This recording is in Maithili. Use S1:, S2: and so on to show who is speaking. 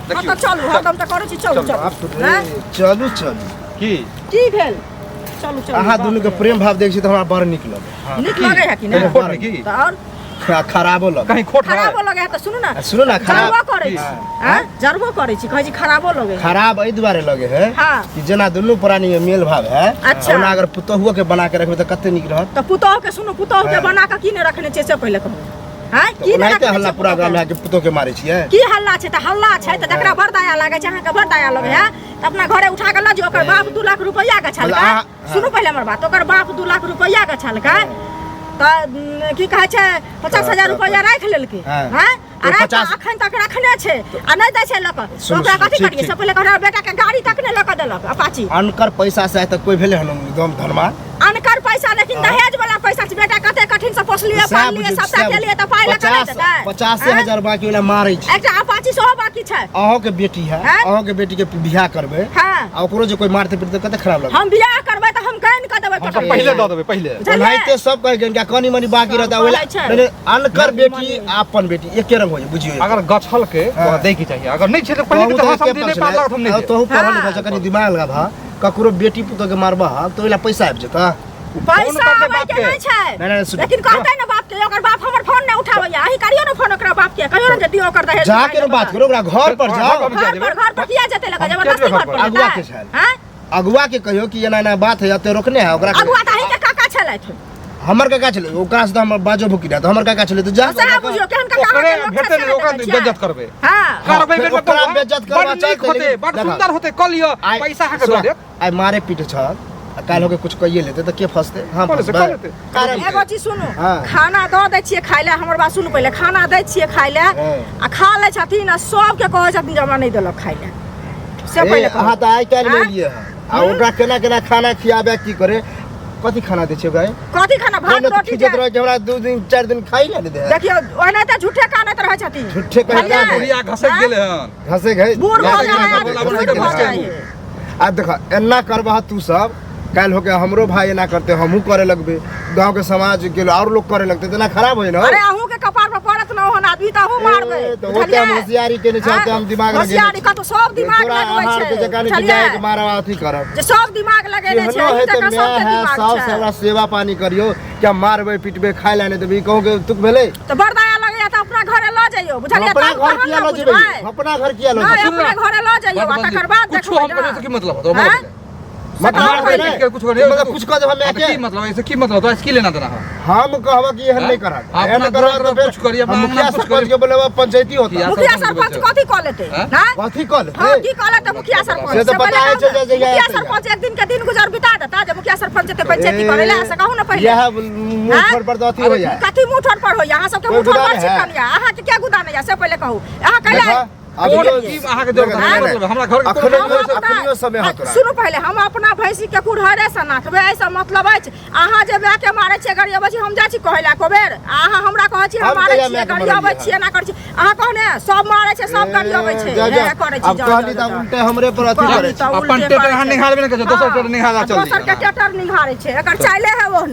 S1: हँ
S2: देखियौ
S1: तऽ चलू, हरदम तऽ करै छी, चलू चलू।
S3: बाप रे,
S1: हँ?
S3: चलू चलू।
S2: की
S1: की भेल? चलू चलू।
S3: अहाँ
S1: बाप
S3: दुनू के
S1: रे।
S3: प्रेम भाव देख छी तऽ हमरा बड़ नीक लगे।
S1: नीक लगे है कि
S2: कहीं
S1: नहि?
S2: खोट है की?
S1: तऽ आओर
S3: खराबो लगे।
S2: कहीं खोट है?
S1: खराबो लगे है तऽ सुनू ने।
S3: आ सुनू ने, खराब-
S1: जरबो करै छी। आँय? जरबो करै छी, कहै छी खराबो लगे है।
S3: खराब एहि दुआरे लगे है
S1: हाँ।
S3: कि जेना दुनू प्राणी में मेल भाव है,
S1: अच्छा।
S3: ओना अगर पुतोहुओ के बना के रखबै तऽ कते नीक रहत।
S1: तऽ पुतोह के सुनू, पुतोह के
S3: हाँ।
S1: बना कऽ की नहि रखने छियै से पहिले कहू। आँय?
S3: तऽ
S1: की नहि
S3: ओनाहिते
S1: रखने
S3: हल्ला
S1: छियै
S3: पूरा
S1: पुतोह
S3: गाम
S1: के?
S3: है कि पुतोह के मारै छियै।
S1: की हल्ला छै? तऽ हल्ला छै तऽ जकरा बड़ दया लागै छै, अहाँके बड़ दया लगै है तऽ अपना घरे उठा कऽ लऽ जाउ। ओकर बाप 2 लाख रुपैआ के छलकै। सुनू पहिले हमर बात, ओकर बाप 2 लाख रुपैआ के छलकै तऽ की कहै छै, 50,000 रुपैआ राखि लेलकै।
S3: हाँ।
S1: हँ, आ
S3: ओ
S1: राखि कऽ
S3: 50
S1: अखन तक रखने छै आ नहि दै छै लऽ कऽ।
S3: सुनू,
S1: ओकरा
S3: सुनू,
S1: कथी
S3: ठीक,
S1: करियै?
S3: ठीक।
S1: से पहिले कहै बेटा के गाड़ी तक नहि लऽ कऽ देलक, अपाची।
S3: अनकर पैसा से आइ तक कोई भेलै हन एकदम धनवान?
S1: अनकर पैसा, लेकिन दहेज वाला पैसा छै। बेटा कते कठिन से पोसलियै,
S3: सएह
S1: पाललियै,
S3: बुझियौ,
S1: सबटा
S3: सएह
S1: केलियै तऽ पाइ लऽ कऽ नहि
S3: 50
S1: देतै?
S3: 85
S1: आँय?
S3: हजार बाकी ओला मारै छै।
S1: एकटा अपाची सेहो बाकी छै।
S3: अहूँ के बेटी है,
S1: आँय?
S3: अहूँ के बेटी के बियाह करबै
S1: हाँ।
S3: आ ओकरो जे कोई मारते पीटते कते खराब लगतै।
S1: हम बियाह करबै तऽ हम गानि कऽ देबै
S2: हम
S1: ककरो।
S2: सब पहिले दऽ देबै पहिले।
S1: बुझलियै?
S3: ओनाहिते सब कहै कि कनी मनी बाकी रहता
S1: सब
S3: ओला।
S1: कहै छै।
S3: नहीं, नहीं, अनकर बेटी आ अपन बेटी एके रंग होइ बुझियौ।
S2: अगर गछल के
S3: हाँ।
S2: ओकरा दै के चाहिए, अगर नहि छै तऽ पहिले
S3: तोहू
S2: तऽ
S3: तऽ
S2: हाँ
S3: एके
S2: समझी नहि
S3: पक्ष
S2: पार लागत, हम नहि
S3: ले।
S2: देब।
S3: तोहू पढ़ल
S1: हाँ।
S3: लिखल छ, कनी दिमाग लगा भा। ककरो बेटी पुतोह के मारबह तऽ ओहिला पैसा आबि जेतह?
S1: पैसा
S2: करतै
S1: आबै
S2: बाप
S1: के
S2: के?
S1: नहि छै।
S3: नहीं, नहीं, सुनू।
S1: लेकिन कहतै ने बाप के, ओकर बाप हमर फोन नहि उठाबैया। अहीं करियौ ने फोन ओकरा बाप के, कहियौ ने जे दियौ ओकर दहेज।
S3: जाके ने बात करो ओकरा घर पर, जाओ।
S2: घर पर।
S1: घर पर, घर पर किया जेतै लगा?
S2: हम
S1: जबरदस्ती
S2: किया
S1: घर पर
S3: अगुआ
S1: जेतै?
S3: के छल?
S1: आँय?
S3: अगुआ के कहियो कि एना एना बात है, एते रोकने है ओकरा।
S1: अगुआ तऽ अहीं के काका छलथि।
S3: हमर काका छलै? ओकरा से तऽ हमर बाजो भुकी रहै, तऽ हमर काका छलै तऽ जा।
S1: सएह बुझियौ केहन काका
S2: ओकरे
S1: अहाँके लोक
S2: भेटतै
S1: छै,
S2: ने
S1: से नहि
S2: ओकरा
S1: देखै छियै।
S2: बेज्जत करबै।
S1: हाँ।
S2: करबै
S3: फेर
S2: बेर
S3: ओकरा
S2: बौआ,
S3: बेज्जत करबा
S2: बड नीक
S3: चलतै,
S2: होतै,
S3: लेकिन
S2: बड
S3: देखा।
S2: सुंदर होतै, कऽ लिअ
S3: आइ
S2: पैसा अहाँके
S3: सुना,
S2: दऽ देत।
S3: आइ मारे पीटे छल आ काल्हि होके कुछ कहिए लेतै तऽ के फसतै? हम
S2: कऽ लेतै,
S3: फसबै।
S2: कऽ लेतै।
S3: कारण
S1: एगो चीज सुनू।
S3: हाँ।
S1: खाना दऽ दै छियै खाय लए, हमर बात सुनू पहिले, खाना दै छियै खाय लए
S3: हाँ।
S1: आ खा लै छथिन आ सबके कहै छथिन जे हमरा नहि देलक खाय लए, से
S3: ए,
S1: पहिले कहू।
S3: अहाँ तऽ आइ काल्हि
S1: आँय?
S3: एलियै हँ आ ओकरा केना केना खाना खियाबे, की करे, कथी खाना दै छियै ओकरा?
S1: कथी खाना? भात
S3: कोनो तऽ
S1: रोटी
S3: खिजैत
S1: के।
S3: रहै कि हमरा 2 दिन 4 दिन खाइ लए नहि दे है।
S1: देखियौ, ओनाहिते झूठे कानैत रहै छथिन।
S3: झूठे कहै
S1: बुझलियै?
S2: बुढ़िया घसकि
S1: आँय?
S2: गेलै हन।
S3: घसे गए।
S1: बूढ़ भऽ जाइ है,
S2: घसकि
S1: बूढ़
S2: गेलै।
S1: भऽ जाइ है।
S3: आ देख, एना करबह तू सब, काल्हि होके हमरो भाई एना करते, हमहूँ करे लगबे, गाँव के समाज के और लोग करे लगते, तऽ एना खराब होइ न।
S1: अरे, अहूँ के कपार पर पड़त न ओहन आदमी तऽ अहूँ मारबै।
S3: ए, तऽ ओते हम होशियारी केने छै, ओते हम दिमाग लगेने
S1: होशियारी
S3: छी।
S1: कतौ सब दिमाग
S3: तोरा
S1: लगबै
S3: अहाँ
S1: छै,
S3: के जकाँ नहि कि
S1: बुझलियै?
S3: जाय के मारब अथी करब।
S1: जे सब दिमाग लगेने छै,
S3: केहनो
S1: अहीं
S3: है तऽ
S1: जकाँ
S3: माय
S1: सबके
S3: है,
S1: दिमाग
S3: साउस
S1: छै।
S3: है, ओकरा सेवा पानी करियौ। क्या मारबै पिटबै, खाय लए नहि देबै, ई कहूँ के तुक भेलै?
S1: तऽ बड़ दया लगैया तऽ अपना घरे लऽ जइयौ, बुझलियै?
S3: अपना
S1: तब
S3: घर
S1: तहन
S3: किया
S1: ने
S3: लऽ जेबै?
S1: बुझबै।
S3: अपना घर किया लऽ
S1: नहि,
S3: जेबै?
S1: अपना घरे लऽ जइयौ आ तकर बाद
S2: कुछो
S1: देखबै
S2: हम
S1: ने।
S2: करियौ तऽ की मतलब होतौ?
S1: आँय?
S3: मतलब
S1: मारबै
S3: नहि।
S2: के कुछ करियौ।
S3: मतलब कुछ कह देब हम
S2: हाँ, तऽ
S3: के
S2: की मतलब? ऐसे की मतलब? तोरा से की लेना देना है?
S3: हम कहब कि एहन
S2: हाँ?
S3: नहि करब,
S2: अपना
S3: एहन करब
S2: दुआर
S3: तऽ
S2: पर
S3: फेर
S2: कुछ करी, अपना
S3: हम मुखिया
S2: अंगना कुछ
S3: सरपंच
S2: करी।
S3: के बोलेब, पंचायती होता।
S2: मुखिया
S1: मुखिया
S2: सरपंच
S1: सरपंच
S2: के
S1: कथी कऽ लेतै?
S2: आँय?
S1: आँय?
S3: कथी कह लेतै?
S1: हाँ, की कऽ लेतै मुखिया सरपंच?
S3: से तऽ
S1: से पहिले
S3: पता
S1: कहू
S3: छै
S1: ने।
S3: जे जहिया
S1: मुखिया
S3: एतै।
S1: सरपंच एक दिन के दिन गुजर बिता देता जे मुखिया सरपंच जेतै पंचायती करै लए, से कहू ने पहिले।
S3: इएह मुँह
S1: आँय?
S3: ठोर पर तऽ अथी हो जाए।
S1: कथी मुँह ठोर पर होइया? अहाँ सबके
S3: कोइ
S1: मुँह ठोर
S3: गुदा
S1: पर
S3: नहि है?
S1: छिकन या अहाँके क्या गुदा नहि या, से पहिले कहू अहाँ कैला।
S3: देखा, अभियो
S2: कोन की अहाँके जरूरत
S3: नहीं,
S2: है?
S3: नहीं,
S2: मतलब हमरा घर के
S3: अखनो
S2: कोनो
S1: हम अपना-
S3: अखनियो समय है तोरा।
S1: सुनू पहिले, हम अपना भैंसी के कुड़हरे से नाथबै, एहिसँ मतलब अछि? अहाँ जे मायके मारै छियै, गरियबै छी, हम जाइ छी कहै लए एको बेर? अहाँ हमरा कहै छी हम
S3: हम
S1: मारै
S3: कहिया
S1: छियै,
S3: मायके
S1: गरियबै
S3: मारलियै?
S1: छियै, एना करै छी। अहाँ कहने सब मारै छै, सब गरियबै छै,
S3: जा, जा।
S1: हे करै छी।
S3: आब
S1: जाउ,
S3: कहली
S1: जाउ,
S3: तऽ
S1: जाउ।
S3: उल्टे हमरे पर अथी
S1: कहली
S3: करै छी।
S1: तऽ
S2: अपन
S1: उल्टे
S2: टेटर
S1: करै
S2: अहाँ
S1: छै।
S2: निहारबे नहि करै छै, दोसर टेटर निहारा
S1: हाँ,
S2: चल
S1: दोसर के
S2: दियौ।
S1: टेटर निहारै छै, एकर चाइले है ओहने।